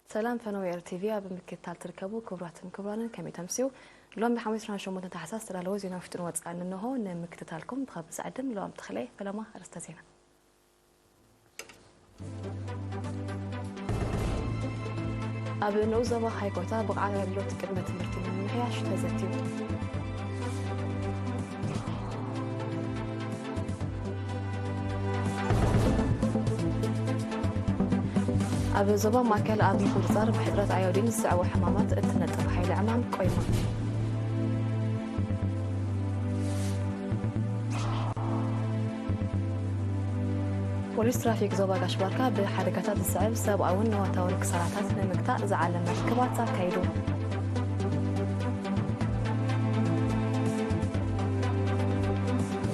ሰላም ፈነወ ኤር ቲቪ ኣብ ምክትታል ትርከቡ ክቡራትን ክቡራንን ከመይ ተምስዩ? ሎሚ ሓሙስ ዕስራን ሸሞንተን ታሕሳስ ዝተዳለወ ዜና ውሽጥን ወጻእን እንሆ ንምክትታልኩም ብኸብቢ ዝዕድም ለዋም ተኽለ። ፈለማ ኣርእስተ ዜና። ኣብ ንኡስ ዞባ ሃይኮታ ብቕዓት ኣገልግሎት ቅድመ ትምህርቲ ንምምሕያሽ ተዘትዩ። ኣብ ዞባ ማእከል ኣብ ምቁጽጻር ብሕጽረት ኣዮዲን ዝስዕቡ ሕማማት እትነጥፍ ሓይሊ ዕማም ቆይማ። ፖሊስ ትራፊክ ዞባ ጋሽ ባርካ ብሓደጋታት ዝስዕብ ሰብኣውን ንዋታውን ክሳራታት ንምግታእ ዝዓለመ ርክባት ኣካይዱ።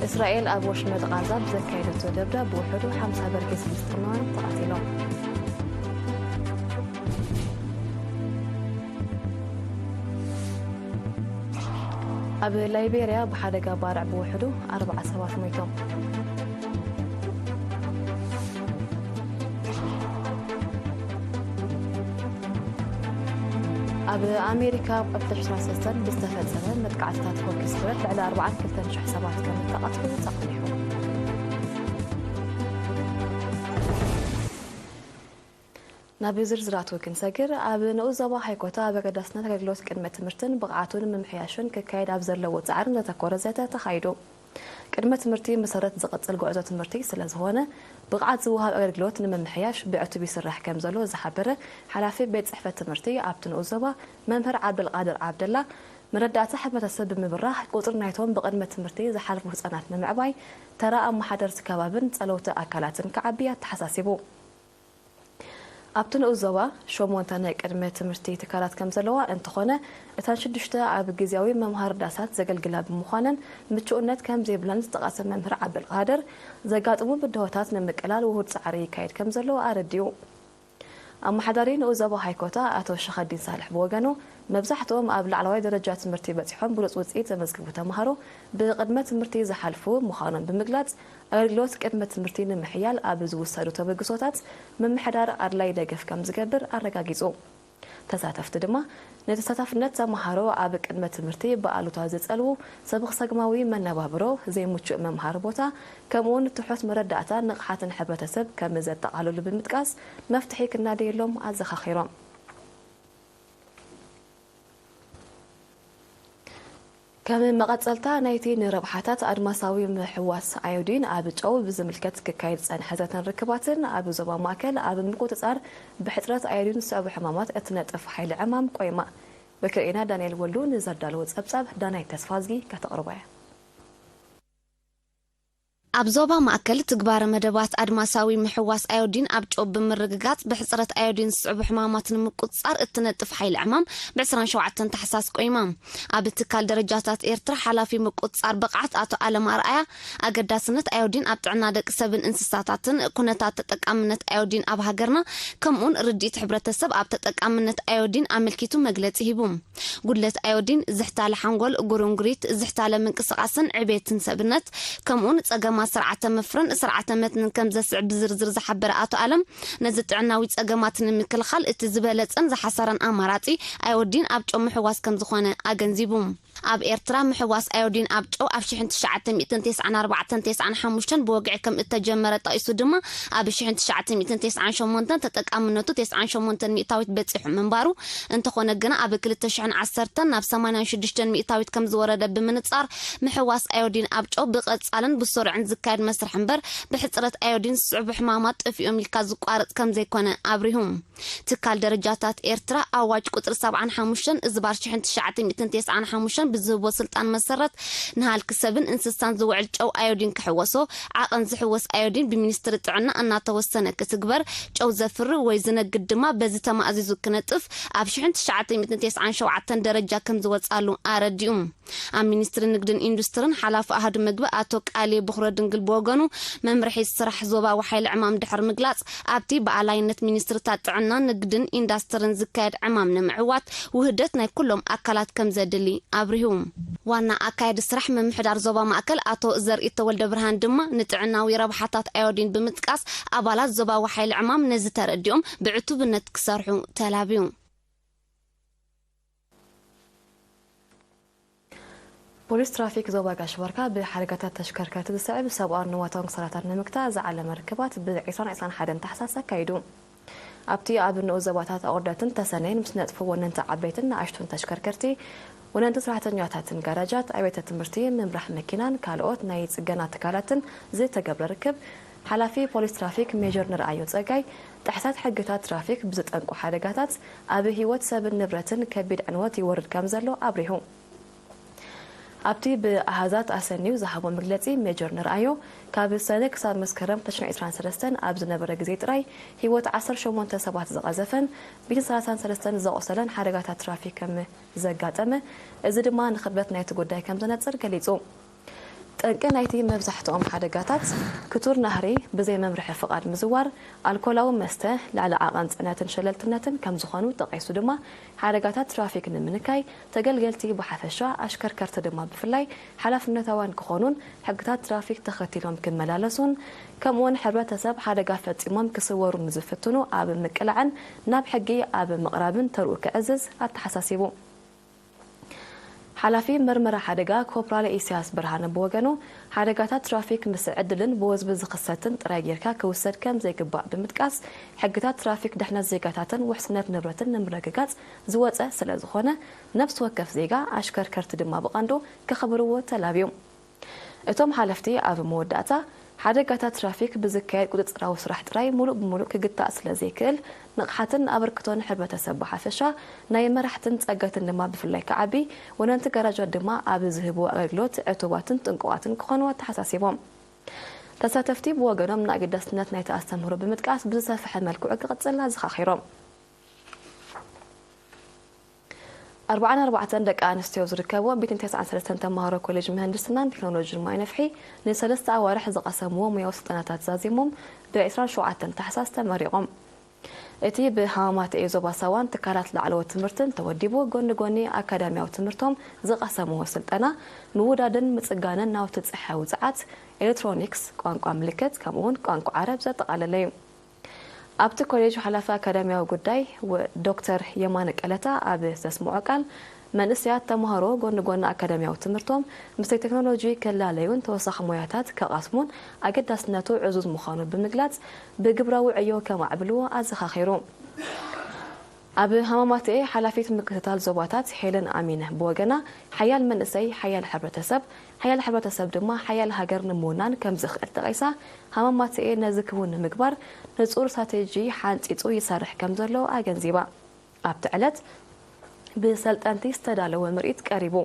እስራኤል ኣብ ወሽመጥ ቓዛ ብዘካየደቶ ደብዳብ ብውሕዱ ሓምሳ በርጌስ ፍልስጤማውያን ተቐቲሎም። ኣብ ላይቤርያ ብሓደጋ ባርዕ ብውሕዱ ኣርባዓ ሰባት ሞይቶም። ኣብ ኣሜሪካ ኣብ ዕስራን ሰለስተን ብዝተፈጸመ መጥቃዕትታት ወኪስ ብረት ልዕሊ ኣርባዓን ክልተን ሽሕ ሰባት ከም እተቐትሉ ጸቕጢሑ። ናብ ዝርዝራቱ ክንሰግር፣ ኣብ ንኡስ ዞባ ሃይኮታ ኣብ ኣገዳስነት ኣገልግሎት ቅድመ ትምህርትን ብቕዓቱን ምምሕያሽን ክካየድ ኣብ ዘለዎ ጻዕርን ዘተኮረ ዘተ ተኻይዱ። ቅድመ ትምህርቲ መሰረት ዝቕጽል ጉዕዞ ትምህርቲ ስለ ዝኾነ፣ ብቕዓት ዝወሃብ ኣገልግሎት ንምምሕያሽ ብዕቱብ ይስራሕ ከም ዘሎ ዝሓበረ ሓላፊ ቤት ጽሕፈት ትምህርቲ ኣብቲ ንኡስ ዞባ መምህር ዓብደልቃድር ዓብደላ፣ መረዳእታ ሕብረተሰብ ብምብራህ ቁጽሪ ናይቶም ብቅድመ ትምህርቲ ዝሓልፉ ህጻናት ንምዕባይ ተራ ኣመሓደርቲ ከባብን ጸለውቲ ኣካላትን ክዓቢ ኣተሓሳሲቡ። ኣብቲ ንኡስ ዞባ ሸሞንተ ናይ ቅድመ ትምህርቲ ትካላት ከም ዘለዋ እንትኾነ፣ እተን ሽዱሽተ ኣብ ግዝያዊ መምሃሪ ዳሳት ዘገልግላ ብምዃነን ምቹእነት ከም ዘይብለን ዝጠቐሰ መምህር ዓብደልቃድር፣ ዘጋጥሙ ብድሆታት ንምቅላል ውሁድ ጻዕሪ ይካየድ ከም ዘሎ ኣረዲኡ። ኣመሓዳሪ ንኡስ ዞባ ሃይኮታ ኣቶ ሸኸዲን ሳልሕ ብወገኑ፣ መብዛሕትኦም ኣብ ላዕለዋይ ደረጃ ትምህርቲ በጺሖም ብሉጽ ውጽኢት ዘመዝግቡ ተምሃሮ ብቅድመ ትምህርቲ ዝሓልፉ ምዃኖም ብምግላጽ፣ ኣገልግሎት ቅድመ ትምህርቲ ንምሕያል ኣብ ዝውሰዱ ተበግሶታት ምምሕዳር ኣድላይ ደገፍ ከም ዝገብር ኣረጋጊጹ። ተሳተፍቲ ድማ ንተሳታፍነት ተምሃሮ ኣብ ቅድመ ትምህርቲ ብኣሉታ ዝጸልዉ ሰብኽ ሰግማዊ መነባብሮ፣ ዘይምቹእ መምሃሪ ቦታ፣ ከምኡውን ትሑት መረዳእታ ንቕሓትን ሕብረተሰብ ከም ዘጠቓልሉ ብምጥቃስ መፍትሒ ክናደየሎም ኣዘኻኺሮም። ከም መቐጸልታ ናይቲ ንረብሓታት ኣድማሳዊ ምሕዋስ ኣዮዲን ኣብ ጨው ብዝምልከት ክካየድ ዝጸንሐ ዘተን ርክባትን ኣብ ዞባ ማእከል ኣብ ምቁጽጻር ብሕጽረት ኣዮዲን ዝስዕቡ ሕማማት እትነጥፍ ሓይሊ ዕማም ቆይማ። በክርኤና ዳንኤል ወልዱ ንዘዳለዎ ጸብጻብ ዳናይት ተስፋዝጊ ከተቕርቦ እያ። ኣብ ዞባ ማእከል ትግባረ መደባት ኣድማሳዊ ምሕዋስ ኣዮዲን ኣብ ጨው ብምርግጋጽ ብሕጽረት ኣዮዲን ዝስዕቡ ሕማማት ንምቁጽጻር እትነጥፍ ሓይሊ ዕማም ብ ዕስራን ሸውዓተን ታሕሳስ ቆይማ። ኣብ ትካል ደረጃታት ኤርትራ ሓላፊ ምቁጽጻር ብቕዓት ኣቶ ኣለም ኣርኣያ ኣገዳስነት ኣዮዲን ኣብ ጥዕና ደቂ ሰብን እንስሳታትን፣ ኩነታት ተጠቃምነት ኣዮዲን ኣብ ሃገርና፣ ከምኡውን ርድኢት ሕብረተሰብ ኣብ ተጠቃምነት ኣዮዲን ኣመልኪቱ መግለጺ ሂቡ። ጉድለት ኣዮዲን ዝሕታለ ሓንጎል፣ ጉርንጉሪት፣ ዝሕታለ ምንቅስቓስን ዕቤትን ሰብነት፣ ከምኡውን ጸገማት ስርዓተ መፍረን ስርዓተ መትንን ከም ዘስዕብ ብዝርዝር ዝሓበረ ኣቶ ኣለም፣ ነዚ ጥዕናዊ ጸገማት ንምክልኻል እቲ ዝበለጸን ዝሓሰረን ኣማራጺ ኣዮዲን ኣብ ጨው ምሕዋስ ከም ዝኾነ ኣገንዚቡ። ኣብ ኤርትራ ምሕዋስ ኣዮዲን ኣብ ጨው ኣብ ሽሕን ትሽዓተ ሚእትን ተስዓን ኣርባዕተን ተስዓን ሓሙሽተን ብወግዒ ከም እተጀመረ ጠቒሱ ድማ፣ ኣብ ሽሕን ትሽዓተ ሚእትን ተስዓን ሸሞንተን ተጠቃምነቱ ተስዓን ሸሞንተን ሚእታዊት በጺሑ ምንባሩ፣ እንተኾነ ግና ኣብ ክልተ ሽሕን ዓሰርተን ናብ ሰማንያን ሽዱሽተን ሚእታዊት ከም ዝወረደ ብምንጻር፣ ምሕዋስ ኣዮዲን ኣብ ጨው ብቐጻልን ብስሩዕን ዝካየድ መስርሕ እምበር ብሕጽረት ኣዮዲን ዝስዕቡ ሕማማት ጠፊኦም ኢልካ ዝቋረጽ ከም ዘይኮነ ኣብሪሁ። ትካል ደረጃታት ኤርትራ ኣዋጅ ቁጽሪ ሰብዓን ሓሙሽተን እዝባር ሽሕን ትሽዓተ ሚእትን ተስዓን ሓሙሽተን ብዝህቦ ስልጣን መሰረት፣ ንሃልኪ ሰብን እንስሳን ዝውዕል ጨው ኣዮዲን ክሕወሶ፣ ዓቐን ዝሕወስ ኣዮዲን ብሚኒስትሪ ጥዕና እናተወሰነ ክትግበር፣ ጨው ዘፍሪ ወይ ዝነግድ ድማ በዚ ተማእዚዙ ክነጥፍ ኣብ ሽሕን ትሽዓተ ሚእትን ተስዓን ሸውዓተን ደረጃ ከም ዝወጻሉ ኣረዲኡ። ኣብ ሚኒስትሪ ንግድን ኢንዱስትርን ሓላፊ ኣሃዱ መግቢ ኣቶ ቃሌ ብኹረድንግል ብወገኑ፣ መምርሒ ስራሕ ዞባዊ ሓይሊ ዕማም ድሕሪ ምግላጽ፣ ኣብቲ ብኣላይነት ሚኒስትርታት ጥዕናን ንግድን ኢንዳስትርን ዝካየድ ዕማም ንምዕዋት ውህደት ናይ ኩሎም ኣካላት ከም ዘድሊ ኣብሪሁ። ዋና ኣካያዲ ስራሕ ምምሕዳር ዞባ ማእከል ኣቶ ዘርኢ ተወልደ ብርሃን ድማ ንጥዕናዊ ረብሓታት ኣዮዲን ብምጥቃስ ኣባላት ዞባዊ ሓይሊ ዕማም ነዚ ተረዲኦም ብዕቱብነት ክሰርሑ ተላብዩ። ፖሊስ ትራፊክ ዞባ ጋሽ ባርካ ብሓደጋታት ተሽከርከርቲ ዝስዕብ ሰብኣውን ንዋታውን ክሳራታት ንምግታእ ዝዓለመ ርክባት ብ ዕስራን ዕስራን ሓደን ታሕሳስ ኣካይዱ። ኣብቲ ኣብ ንኡስ ዞባታት ኣቑርደትን ተሰነይን ምስ ነጥፉ ወነንቲ ዓበይትን ንኣሽቱን ተሽከርከርቲ፣ ወነንቲ ሰራሕተኛታትን ጋራጃት፣ ኣብያተ ትምህርቲ፣ ምምራሕ መኪናን ካልኦት ናይ ጽገና ትካላትን ዝተገብረ ርክብ፣ ሓላፊ ፖሊስ ትራፊክ ሜጀር ንርኣዮ ጸጋይ፣ ጥሕሰት ሕግታት ትራፊክ ብዝጠንቁ ሓደጋታት ኣብ ህይወት ሰብን ንብረትን ከቢድ ዕንወት ይወርድ ከም ዘሎ ኣብሪሁ። ኣብቲ ብኣሃዛት ኣሰንዩ ዝሃቦ መግለጺ፣ ሜጀር ንርኣዮ፣ ካብ ሰነ ክሳብ መስከረም ክልተ ሽሕን ዕስራን ሰለስተን ኣብ ዝነበረ ግዜ ጥራይ ህይወት ዓሰርተ ሸሞንተ ሰባት ዝቐዘፈን ሚእትን ሰላሳን ሰለስተን ዘቑሰለን ሓደጋታት ትራፊክ ከም ዘጋጠመ፣ እዚ ድማ ንኽብደት ናይቲ ጉዳይ ከም ዘነጽር ገሊጹ። ጠንቂ ናይቲ መብዛሕትኦም ሓደጋታት ክቱር ናህሪ፣ ብዘይ መምርሒ ፍቓድ ምዝዋር፣ ኣልኮላዊ መስተ፣ ልዕሊ ዓቐን ጽዕነትን ሸለልትነትን ከም ዝኾኑ ጠቒሱ ድማ፣ ሓደጋታት ትራፊክ ንምንካይ ተገልገልቲ ብሓፈሻ፣ ኣሽከርከርቲ ድማ ብፍላይ ሓላፍነታውያን ክኾኑን ሕግታት ትራፊክ ተኸቲሎም ክመላለሱን፣ ከምኡውን ሕብረተሰብ ሓደጋ ፈጺሞም ክስወሩ ንዝፍትኑ ኣብ ምቅላዕን ናብ ሕጊ ኣብ ምቕራብን ተርኡ ክዕዝዝ ኣተሓሳሲቡ። ሓላፊ መርመራ ሓደጋ ኮፕራል ኢሳያስ ብርሃነ ብወገኑ፣ ሓደጋታት ትራፊክ ምስ ዕድልን ብወዝቢ ዝኽሰትን ጥራይ ጌርካ ክውሰድ ከም ዘይግባእ ብምጥቃስ፣ ሕግታት ትራፊክ ድሕነት ዜጋታትን ውሕስነት ንብረትን ንምርግጋጽ ዝወጸ ስለ ዝኾነ፣ ነፍሲ ወከፍ ዜጋ፣ ኣሽከርከርቲ ድማ ብቐንዱ ከኽብርዎ ተላብዩ። እቶም ሓለፍቲ ኣብ መወዳእታ፣ ሓደጋታት ትራፊክ ብዝካየድ ቁጽጽራዊ ስራሕ ጥራይ ሙሉእ ብሙሉእ ክግታእ ስለ ዘይክእል፣ ንቕሓትን ኣበርክቶን ሕብረተሰብ ብሓፈሻ፣ ናይ መራሕትን ጸገትን ድማ ብፍላይ ክዓቢ፣ ወነንቲ ጋራጃት ድማ ኣብ ዝህብዎ ኣገልግሎት ዕቱባትን ጥንቁቓትን ክኾኑ ኣተሓሳሲቦም። ተሳተፍቲ ብወገኖም ንኣገዳስነት ናይቲ ኣስተምህሮ ብምጥቃስ ብዝሰፍሐ መልክዑ ክቕጽል ኣዘኻኺሮም። ኣርባዓን ኣርባዕተን ደቂ ኣንስትዮ ዝርከብዎ ሚእትን ተስዓን ሰለስተን ተምሃሮ ኮሌጅ ምህንድስናን ቴክኖሎጂን ማይ ነፍሒ ንሰለስተ ኣዋርሕ ዝቐሰምዎ ሙያዊ ስልጠናታት ዛዚሞም ብ ዕስራን ሸውዓተን ታሕሳስ ተመሪቖም። እቲ ብሃማማተኤ ዞባ ሳዋን ትካላት ላዕለዎት ትምህርትን ተወዲቡ፣ ጎኒ ጎኒ ኣካዳሚያዊ ትምህርቶም ዝቐሰምዎ ስልጠና፣ ምውዳድን ምጽጋንን ናውቲ ጸሓያዊ ጸዓት፣ ኤሌክትሮኒክስ፣ ቋንቋ ምልክት፣ ከምኡውን ቋንቋ ዓረብ ዘጠቓለለ እዩ። ኣብቲ ኮሌጅ ሓላፊ ኣካዳሚያዊ ጉዳይ ወ-፣ ዶክተር የማነ ቀለታ ኣብ ዘስምዖ ቃል፣ መንእሰያት ተምሃሮ ጎኒ ጎኒ ኣካዳሚያዊ ትምህርቶም፣ ምስ ቴክኖሎጂ ክላለዩን ተወሳኺ ሞያታት ክቐስሙን ኣገዳስነቱ ዕዙዝ ምዃኑ ብምግላጽ፣ ብግብራዊ ዕዮ ከማዕብልዎ ኣዘኻኺሩ። ኣብ ሃማማተኤ ሓላፊት ምክትታል ዞባታት ሄለን ኣሚነ ብወገና፣ ሓያል መንእሰይ፣ ሓያል ሕብረተሰብ፣ ሓያል ሕብረተሰብ ድማ ሓያል ሃገር ንምውናን ከም ዝኽእል ጠቒሳ፣ ሃማማተኤ ነዚ ክውን ንምግባር ንጹር ስትራቴጂ ሓንጺጹ ይሰርሕ ከም ዘሎ ኣገንዚባ። ኣብቲ ዕለት ብሰልጠንቲ ዝተዳለወ ምርኢት ቀሪቡ።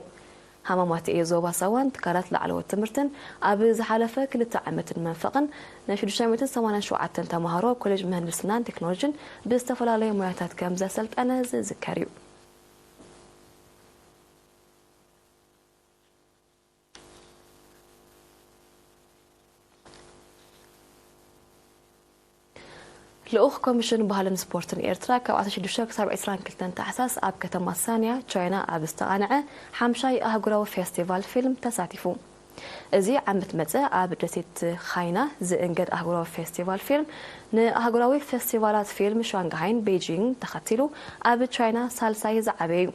ሃማማተኤ ዞባ ሳዋን ትካላት ላዕለዎት ትምህርትን ኣብ ዝሓለፈ ክልተ ዓመትን መንፈቕን ን ሽዱሽተ ሚእትን ሰማንያን ሸውዓተን ተምሃሮ ኮሌጅ ምህንድስናን ቴክኖሎጂን ብዝተፈላለየ ሞያታት ከም ዘሰልጠነ ዝዝከር እዩ። ልኡኽ ኮሚሽን ባህልን ስፖርትን ኤርትራ ካብ ዓሰርተ ሽዱሽተ ክሳብ ዕስራን ክልተን ታሕሳስ ኣብ ከተማ ሳንያ ቻይና ኣብ ዝተቓንዐ ሓምሻይ ኣህጉራዊ ፌስቲቫል ፊልም ተሳቲፉ። እዚ ዓመት መጸ ኣብ ደሴት ኻይና ዝእንገድ ኣህጉራዊ ፌስቲቫል ፊልም፣ ንኣህጉራዊ ፌስቲቫላት ፊልም ሻንግሃይን ቤጂንግን ተኸቲሉ፣ ኣብ ቻይና ሳልሳይ ዝዓበየ እዩ።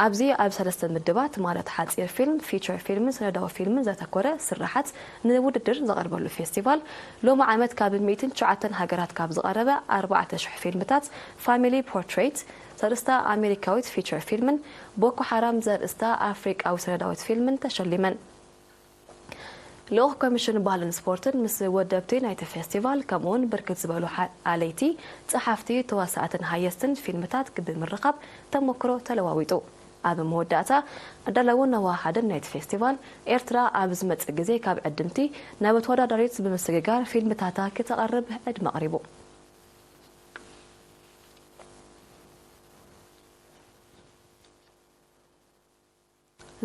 ኣብዚ ኣብ ሰለስተ ምድባት፣ ማለት ሓጺር ፊልም፣ ፊቸር ፊልምን ሰነዳዊ ፊልምን ዘተኮረ ስርሓት ንውድድር ዝቐርበሉ ፌስቲቫል፣ ሎሚ ዓመት ካብ ሚእትን ትሽዓተን ሃገራት ካብ ዝቐረበ ኣርባዕተ ሽሕ ፊልምታት፣ ፋሚሊ ፖርትሬት ዘርእስታ ኣሜሪካዊት ፊቸር ፊልምን ቦኮ ሓራም ዘርእስታ ኣፍሪቃዊ ሰነዳዊት ፊልምን ተሸሊመን። ልኡኽ ኮሚሽን ባህልን ስፖርትን ምስ ወደብቲ ናይቲ ፌስቲቫል፣ ከምኡውን ብርክት ዝበሉ ሓ-፣ ኣለይቲ፣ ጸሓፍቲ፣ ተዋሳእትን ሃየስትን ፊልምታት ብምርኻብ ተመክሮ ተለዋዊጡ። ኣብ መወዳእታ፣ ኣዳለውን ኣወሃሃድን ናይቲ ፌስቲቫል፣ ኤርትራ ኣብ ዝመጽእ ግዜ ካብ ዕድምቲ ናብ ተወዳዳሪት ብምስግጋር ፊልምታታ ክተቐርብ ዕድመ ኣቕሪቡ።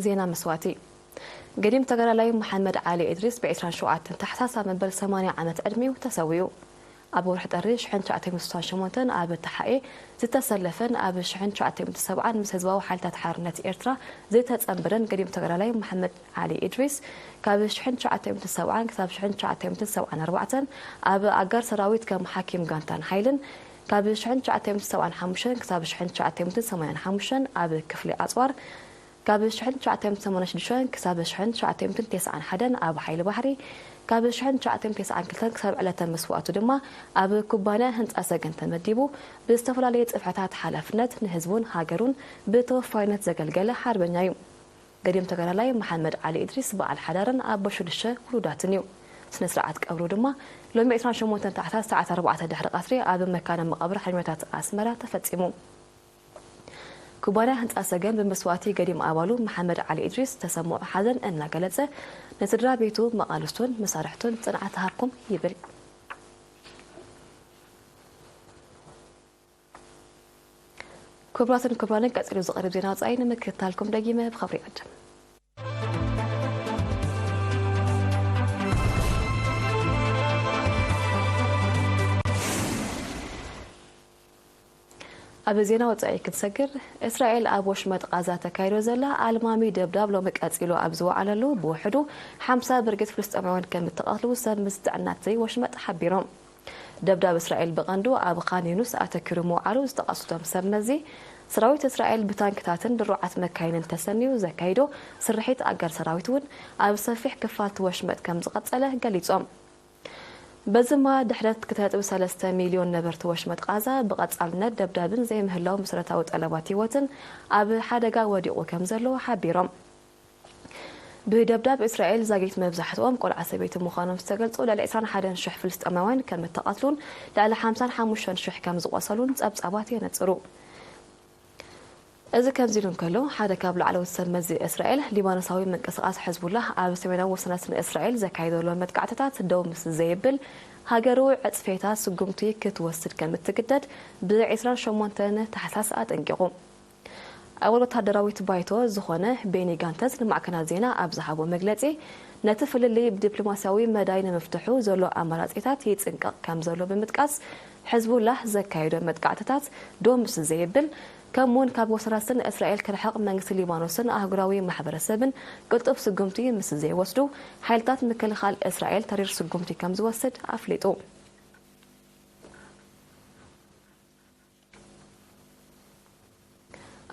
ዜና መስዋእቲ። ገዲም ተጋዳላይ መሓመድ ዓሊ እድሪስ ብ ዕስራን ሸውዓተን ታሕሳስ ኣብ መበል ሰማንያ ዓመት ዕድሚኡ ተሰዊኡ። ኣብ ወርሒ ጥሪ ሽሕን ትሽዓተ ሚእትን ስሳን ሸሞንተን ኣብ ተሓኤ ዝተሰለፈን ኣብ ሽሕን ትሽዓተ ሚእትን ሰብዓን ምስ ህዝባዊ ሓይልታት ሓርነት ኤርትራ ዝተጸንበረን ገዲም ተጋዳላይ መሓመድ ዓሊ ኢድሪስ፣ ካብ ሽሕን ትሽዓተ ሚእትን ሰብዓን ክሳብ ሽሕን ትሽዓተ ሚእትን ሰብዓን ኣርባዕተን ኣብ ኣጋር ሰራዊት ከም ሓኪም ጋንታን ሓይልን፣ ካብ ሽሕን ትሽዓተ ሚእትን ሰብዓን ሓሙሽተን ክሳብ ሽሕን ትሽዓተ ሚእትን ሰማንያን ሓሙሽተን ኣብ ክፍሊ ኣጽዋር፣ ካብ ሽሕን ትሽዓተ ሚእትን ሰማንያን ሽዱሽተን ክሳብ ሽሕን ትሽዓተ ሚእትን ተስዓን ሓደን ኣብ ሓይሊ ባሕሪ፣ ካብ ሽሕን ትሽዓተ ሚእትን ተስዓን ክልተን ክሳብ ዕለተ መስዋእቱ ድማ ኣብ ኩባንያ ህንጻ ሰገን ተመዲቡ ብዝተፈላለየ ጽፍሕታት ሓላፍነት ንህዝቡን ሃገሩን ብተወፋይነት ዘገልገለ ሓርበኛ እዩ። ገዲም ተጋዳላይ መሓመድ ዓሊ ኢድሪስ በዓል ሓዳርን ኣቦ ሽዱሽተ ውሉዳትን እዩ። ስነ ስርዓት ቀብሩ ድማ ሎሚ ዕስራን ሸሞንተን ታሕሳስ ሰዓት ኣርባዕተ ድሕሪ ቀትሪ ኣብ መካነ መቓብር ሓርበኛታት ኣስመራ ተፈጺሙ። ኩባንያ ህንጻ ሰገን ብመስዋእቲ ገዲም ኣባሉ መሓመድ ዓሊ ኢድሪስ ዝተሰምዖ ሓዘን እናገለጸ፣ ንስድራ ቤቱ፣ መቓልስቱን መሳርሕቱን ጽንዓት ይሃብኩም ይብል። ክቡራትን ክቡራንን፣ ቀጺሉ ዝቐርብ ዜና ወጻኢ ንምክትታልኩም ደጊመ ብኽብሪ ይዕድም። ኣብ ዜና ወጻኢ ክንሰግር፣ እስራኤል ኣብ ወሽመጥ ቃዛ ተካይዶ ዘላ ኣልማሚ ደብዳብ ሎሚ ቀጺሉ ኣብ ዝወዓለሉ፣ ብውሕዱ ሓምሳ ብርጌድ ፍልስጤማውያን ከም እተቐትሉ ሰብ ምስቲ ጥዕናት ወሽመጥ ሓቢሮም። ደብዳብ እስራኤል ብቐንዱ ኣብ ኻን ዩኑስ ኣተኪሩ ምውዓሉ ዝጠቐሱ እቶም ሰብ መዚ፣ ሰራዊት እስራኤል ብታንክታትን ድሩዓት መካይንን ተሰንዩ ዘካይዶ ስርሒት ኣጋር ሰራዊት እውን ኣብ ሰፊሕ ክፋል እቲ ወሽመጥ ከም ዝቐጸለ ገሊጾም። በዚ ድማ ድሕረት ክልተ ነጥቢ ሰለስተ ሚልዮን ነበርቲ ወሽመጥ ቃዛ ብቐጻልነት ደብዳብን ዘይምህላው መሰረታዊ ጠለባት ህይወትን ኣብ ሓደጋ ወዲቑ ከም ዘሎ ሓቢሮም። ብደብዳብ እስራኤል ዛጊት መብዛሕትኦም ቆልዓ ሰበይቲ ምዃኖም ዝተገልጹ ልዕሊ ዕስራን ሓደን ሽሕ ፍልስጤማውያን ከም እተቐትሉን ልዕሊ ሓምሳን ሓሙሽተን ሽሕ ከም ዝቖሰሉን ጸብጻባት የነጽሩ። እዚ ከምዚ ኢሉ እንከሎ፣ ሓደ ካብ ላዕለዎት ሰብ መዚ እስራኤል፣ ሊባኖሳዊ ምንቅስቓስ ሕዝቡላህ ኣብ ሰሜናዊ ወሰናስን እስራኤል ዘካይዶ ዘሎ መጥቃዕትታት ደው ምስ ዘየብል፣ ሃገሩ ዕጽፌታ ስጉምቲ ክትወስድ ከም እትግደድ ብ ዕስራን ሸሞንተን ታሕሳስ ኣጠንቂቑ። ኣባል ወተሃደራዊት ባይቶ ዝኾነ ቤኒ ጋንተዝ ንማዕከናት ዜና ኣብ ዝሃቦ መግለጺ፣ ነቲ ፍልልይ ብዲፕሎማስያዊ መዳይ ንምፍትሑ ዘሎ ኣማራጺታት ይጽንቀቕ ከም ዘሎ ብምጥቃስ፣ ሕዝቡላህ ዘካየዶ መጥቃዕትታት ዶ ምስ ዘየብል፣ ከምኡውን ካብ ወሰናስን እስራኤል ክርሕቕ መንግስቲ ሊባኖስን ኣህጉራዊ ማሕበረሰብን ቅልጡፍ ስጉምቲ ምስ ዘይወስዱ፣ ሓይልታት ምክልኻል እስራኤል ተሪር ስጉምቲ ከም ዝወስድ ኣፍሊጡ።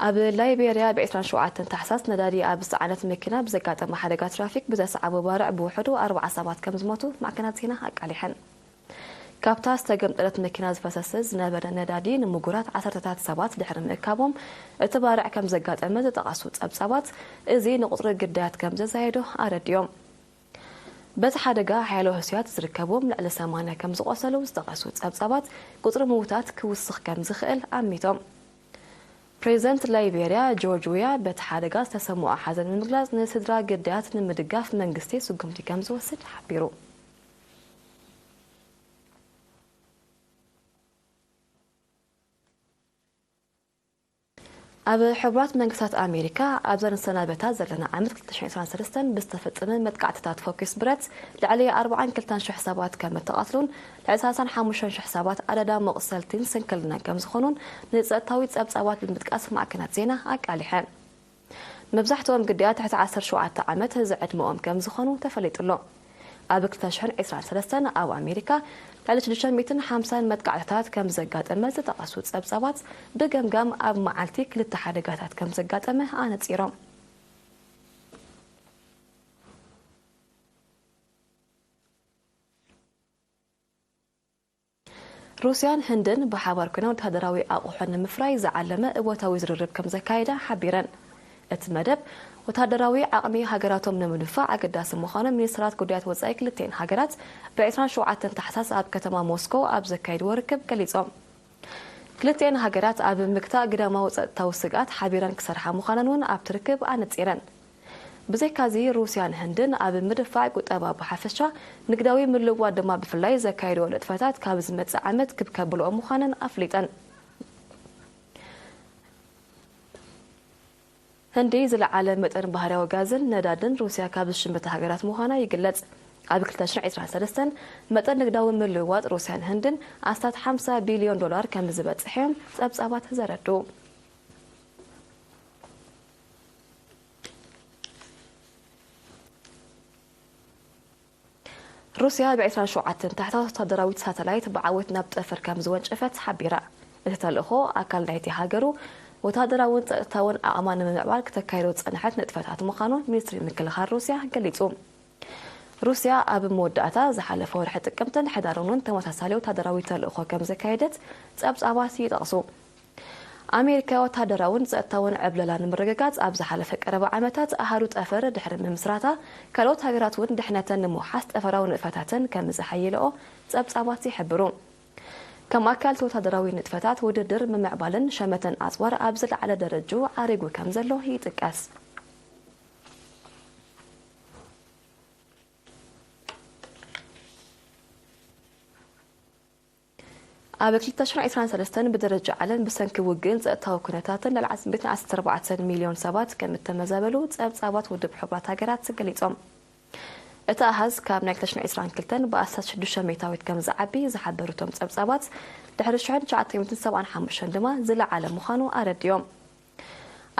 ኣብ ላይቤርያ ብ ዕስራን ሸውዓተን ታሕሳስ ነዳዲ ኣብ ዝጸዓነት መኪና ብዘጋጠመ ሓደጋ ትራፊክ ብዘስዓቦ ባርዕ ብውሕዱ ኣርብዓ ሰባት ከም ዝሞቱ ማዕከናት ዜና ኣቃሊሐን። ካብታ ዝተገምጠለት መኪና ዝፈሰሰ ዝነበረ ነዳዲ ንምጉራት ዓሰርተታት ሰባት ድሕሪ ምእካቦም እቲ ባርዕ ከም ዘጋጠመ ዝጠቐሱ ጸብጻባት፣ እዚ ንቁጽሪ ግዳያት ከም ዘዛየዶ ኣረዲኦም። በቲ ሓደጋ ሓያሎ ህሱያት ዝርከብዎም ልዕሊ ሰማንያ ከም ዝቖሰሉ ዝጠቐሱ ጸብጻባት፣ ቁጽሪ ምዉታት ክውስኽ ከም ዝኽእል ኣሚቶም። ፕሬዚደንት ላይቤርያ ጆርጅ ዊያ በቲ ሓደጋ ዝተሰምዖ ሓዘን ንምግላጽ፣ ንስድራ ግዳያት ንምድጋፍ መንግስቲ ስጉምቲ ከም ዝወስድ ሓቢሩ። ኣብ ሕቡራት መንግስታት ኣሜሪካ ኣብዛ ንሰናበታ ዘለና ዓመት ክልተ ሽሕን ዕስራን ሰለስተን ብዝተፈጸመ መጥቃዕትታት ፎኪስ ብረት ልዕሊ ኣርባዓን ክልተን ሽሕ ሰባት ከም እተቐትሉን ልዕሊ ሰላሳን ሓሙሽተን ሽሕ ሰባት ኣደዳ መቑሰልቲን ስንክልናን ከም ዝኾኑን ንጸጥታዊ ጸብጻባት ብምጥቃስ ማዕከናት ዜና ኣቃሊሐን። መብዛሕትኦም ግዳያት ትሕቲ ዓሰርተ ሸውዓተ ዓመት ዝዕድመኦም ከም ዝኾኑ ተፈሊጡ ኣሎ። ኣብ ክልተ ሽሕን ዕስራን ሰለስተን ኣብ ኣሜሪካ ልዕሊ ሽዱሽተ ሚእትን ሓምሳን መጥቃዕትታት ከም ዘጋጠመ ዝጠቐሱ ጸብጻባት፣ ብገምጋም ኣብ መዓልቲ ክልተ ሓደጋታት ከም ዘጋጠመ ኣነጺሮም። ሩስያን ህንድን ብሓባር ኮይና ወተሃደራዊ ኣቑሑ ንምፍራይ ዝዓለመ እወታዊ ዝርርብ ከም ዘካየዳ ሓቢረን። እቲ መደብ፣ ወተሃደራዊ ዓቕሚ ሃገራቶም ንምድንፋዕ ኣገዳሲ ምዃኑ ሚኒስትራት ጉዳያት ወጻኢ ክልቲኤን ሃገራት ብ ዕስራን ሸውዓተን ታሕሳስ ኣብ ከተማ ሞስኮ ኣብ ዘካየድዎ ርክብ ገሊጾም። ክልቲኤን ሃገራት ኣብ ምግታእ ግዳማዊ ጸጥታዊ ስግኣት ሓቢረን ክሰርሓ ምዃነን እውን ኣብቲ ርክብ ኣነጺረን። ብዘይካዚ፣ ሩስያን ህንድን ኣብ ምድፋዕ ቁጠባ ብሓፈሻ፣ ንግዳዊ ምልውዋጥ ድማ ብፍላይ ዘካየድኦ ንጥፈታት ካብ ዝመጽእ ዓመት ክብ ከብልኦ ምዃነን ኣፍሊጠን። ህንዲ ዝለዓለ መጠን ባህርያዊ ጋዝን ነዳድን ሩስያ ካብ ዝሽምታ ሃገራት ምዃና ይግለጽ። ኣብ ክልተ ሽሕን ዕስራን ሰለስተን መጠን ንግዳዊ ምልውዋጥ ሩስያን ህንድን ኣስታት ሓምሳ ቢልዮን ዶላር ከም ዝበጽሕ እዮም ጸብጻባት ዘረድኡ። ሩስያ ብ ዕስራን ሸውዓተን ታሕታዎት ወታደራዊት ሳተላይት ብዓወት ናብ ጠፈር ከም ዝወንጨፈት ሓቢራ። እቲ ተልእኾ ኣካል ናይቲ ሃገሩ ወታደራውን ጸጥታውን ዓቕማ ንምምዕባል ክተካይዶ ዝጸንሐት ንጥፈታት ምዃኑ ሚኒስትሪ ምክልኻል ሩስያ ገሊጹ። ሩስያ ኣብ መወዳእታ ዝሓለፈ ወርሒ ጥቅምትን ሕዳርን እውን ተመሳሳሊ ወታደራዊ ተልእኾ ከም ዘካየደት ጸብጻባት ይጠቕሱ። ኣሜሪካ ወታደራውን ጸጥታውን ዕብለላ ንምርግጋጽ ኣብ ዝሓለፈ ቀረባ ዓመታት ኣሃዱ ጠፈር ድሕሪ ምምስራታ፣ ካልኦት ሃገራት እውን ድሕነተን ንምውሓስ ጠፈራዊ ንጥፈታተን ከም ዘሓየለኦ ጸብጻባት ይሕብሩ። ከም ኣካል እቲ ወታደራዊ ንጥፈታት፣ ውድድር ምምዕባልን ሸመተን ኣጽዋር ኣብ ዝለዓለ ደረጅኡ ዓሪጉ ከም ዘሎ ይጥቀስ። ኣብ ክልተ ሽሕን ዕስራን ሰለስተን ብደረጃ ዓለም ብሰንኪ ውግእን ጸጥታዊ ኩነታትን ልዕሊ ዓሰርተ ኣርባዕተ ሚልዮን ሰባት ከም እተመዛበሉ ጸብጻባት ውድብ ሕቡራት ሃገራት ገሊጾም። እቲ ኣሃዝ ካብ ናይ ክልተ ሽሕን ዕስራን ክልተን ብኣስታት ሽዱሽተ ሚእታዊት ከም ዝዓቢ ዝሓበሩ እቶም ጸብጻባት፣ ድሕሪ ሽሕን ትሽዓተ ሚእትን ሰብዓን ሓሙሽተን ድማ ዝለዓለ ምዃኑ ኣረዲኦም።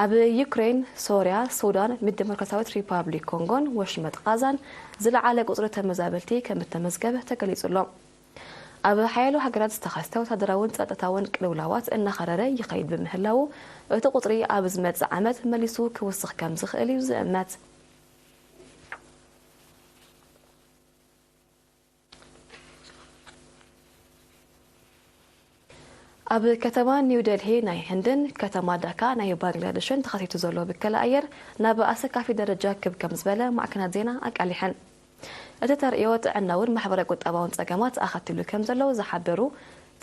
ኣብ ዩክሬን፣ ሶርያ፣ ሱዳን፣ ዲሞክራሲያዊት ሪፓብሊክ ኮንጎን ወሽመጥ ቃዛን ዝለዓለ ቁጽሪ ተመዛበልቲ ከም እተመዝገበ ተገሊጹ ኣሎ። ኣብ ሓያሎ ሃገራት ዝተኸስተ ወታደራውን ጸጥታውን ቅልውላዋት እናኸረረ ይኸይድ ብምህላዉ፣ እቲ ቁጽሪ ኣብ ዝመጽእ ዓመት መሊሱ ክውስኽ ከም ዝኽእል እዩ ዝእመት። ኣብ ከተማ ኒው ደልሂ ናይ ህንድን ከተማ ዳካ ናይ ባንግላደሽን ተኸሲቱ ዘሎ ብከላ ኣየር ናብ ኣሰካፊ ደረጃ ክብ ከም ዝበለ ማዕከናት ዜና ኣቃሊሐን። እቲ ተርእዮ ጥዕናውን ማሕበራዊ ቁጠባውን ጸገማት ኣኸቲሉ ከም ዘሎ ዝሓበሩ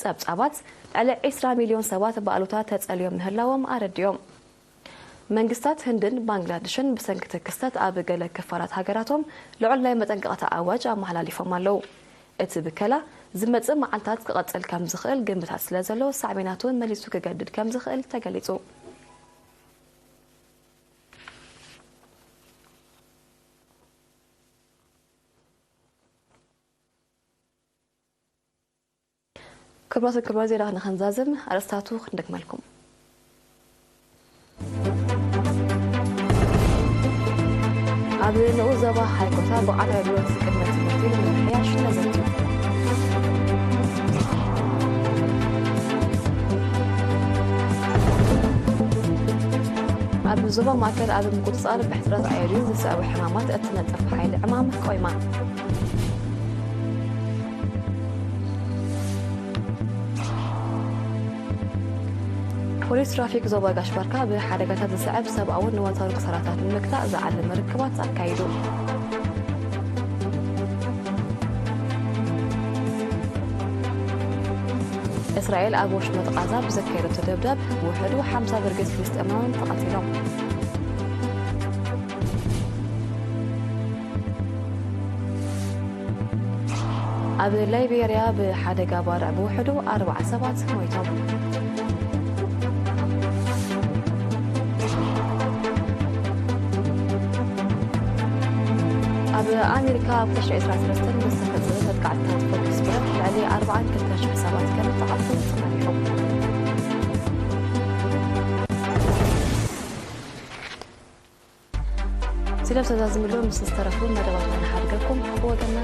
ጸብጻባት፣ ልዕሊ ዕስራ ሚልዮን ሰባት ብኣሉታ ተጸልዮም ምህላዎም ኣረዲኦም። መንግስታት ህንድን ባንግላደሽን ብሰንኪ እቲ ክስተት ኣብ ገለ ክፋላት ሃገራቶም ልዑል ናይ መጠንቀቕታ ኣዋጅ ኣመሓላሊፎም ኣለዉ። እቲ ብከላ ዝመጽእ መዓልታት ክቐጽል ከም ዝኽእል ግምታት ስለ ዘሎ፣ ሳዕቤናቱ መሊሱ ክገድድ ከም ዝኽእል ተገሊጹ። ክቡራትን ክቡራን፣ ዜና ንኽንዛዝም ኣርእስታቱ ክንደግመልኩም። ኣብ ንኡስ ዞባ ሃይኮታ ብቕዓት ኣገልግሎት ቅድመ ትምህርቲ ንምምሕያሽ ተዘትዩ። ኣብ ዞባ ማእከል ኣብ ምቁጽጻር ብሕጽረት ኣየርዩ ዝስዕቡ ሕማማት እትነጥፍ ሓይሊ ዕማም ቆይማ። ፖሊስ ትራፊክ ዞባ ጋሽ ባርካ ብሓደጋታት ዝስዕብ ሰብኣውን ንዋታውን ክሳራታት ንምግታእ ዝዓለመ ርክባት ኣካይዱ። እስራኤል ኣብ ወሽመጥ ቓዛ ብዘካየደቶ ደብዳብ ብውሕዱ ሓምሳ ብርጌድ ፍልስጤማውያን ተቐቲሎም። ኣብ ላይቤርያ ብሓደጋ ባርዕ ብውሕዱ ኣርባዓ ሰባት ሞይቶም። ኣብ ኣሜሪካ ኣብ ክልተ ሽሕን ዕስራን ሰለስተን ብዝተፈጸመ መጥቃዕትታት ፎክስ ብረት ልዕሊ ኣርባዓን ክልተን ሽሕ ሰባት ከም ዝተቐትሉ ጸኒሑ። ስለ ዝተዛዝምሉ ምስ ዝተረፉ መደባትና ንሓድገኩም ብወገንና